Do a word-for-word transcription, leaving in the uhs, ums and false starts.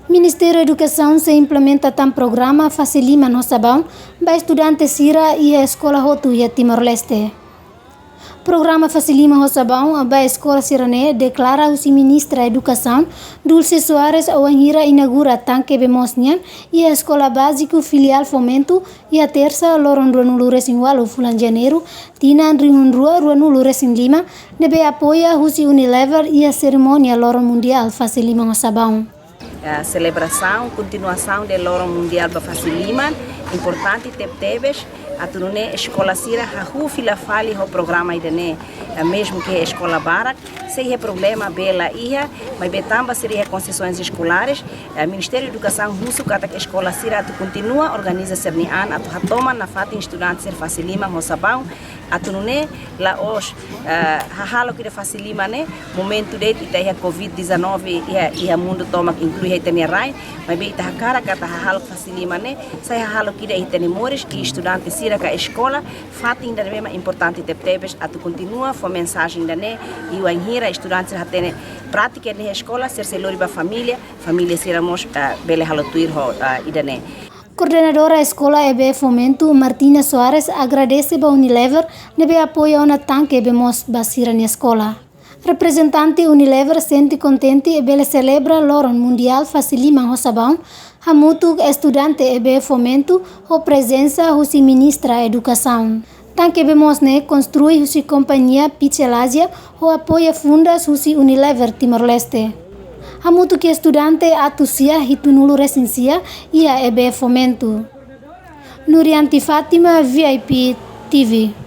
Ministériu Edukasaun sei implementa tan programa fase liman ho sabaun ba estudante sira iha eskola hotu iha Timor-Leste. Programa fase liman ho sabaun ba eskola sira-ne'e deklara husi Ministra Edukasaun, Dulce Soares, wainhira inaugura tanke bee moos nian iha Eskola Báziku Filiál Fomento iha Tersa, loron ruanulu resin ualu fulan Janeiru, tinan rihun rua ruanulu resin lima, ne'ebé apoia husi Unilever iha serimónia loron mundiál fase liman ho sabaun. Eh, selebrasaun, kontinuasaun de loron mundiál ba fase liman, importante tebetebes, atu nune'e eskola sira hahú fila fali ho programa ida-ne'e, eh, mezmu ke eskola barak, sei iha problema bee la iha, maibé tanba sira iha konsesoens eskolares, eh, Ministériu Edukasaun husu katak eskola sira atu kontinua organiza sira-nia an atu hatoman nafatin estudante sira fase liman ho sabaun, atu nune'e la'ós, eh, hahalok ida fase liman ne'e, momentu de'it ita iha covid dezanove, iha, iha mundu tomak inklui iha ita-nia rai, maibé ita hakarak katak hahalok fase liman ne'e sai hahalok ida iha ita-nia moris, i estudante sira ka eskola, fatin ida-ne'ebé mak importante tebetebes atu kontinua fó mensajen ida-ne'e, i wainhira estudante sira hatene prátika iha eskola, sira sei lori ba família, família sira mós, eh, bele halo tuir ho, eh, ida-ne'e. Koordenadora Eskola E B Fomento, Martina Soares, agradese ba Unilever ne'ebé apoia ona tanke bee moos ba sira-nia eskola. Reprezentante Unilever sente kontente bele selebra loron mundiál fase liman ho sabaun hamutuk estudante E B Fomento ho prezensa husi Ministra Edukasaun. Tanke bee moos ne'e konstrui husi kompañia Pitxel Ázia ho apoiu fundas husi Unilever Timor-Leste. Hamutuk ho estudante atus sia hitunulu resin sia iha E B Fomento. Nurianti Fátima, V I P T V.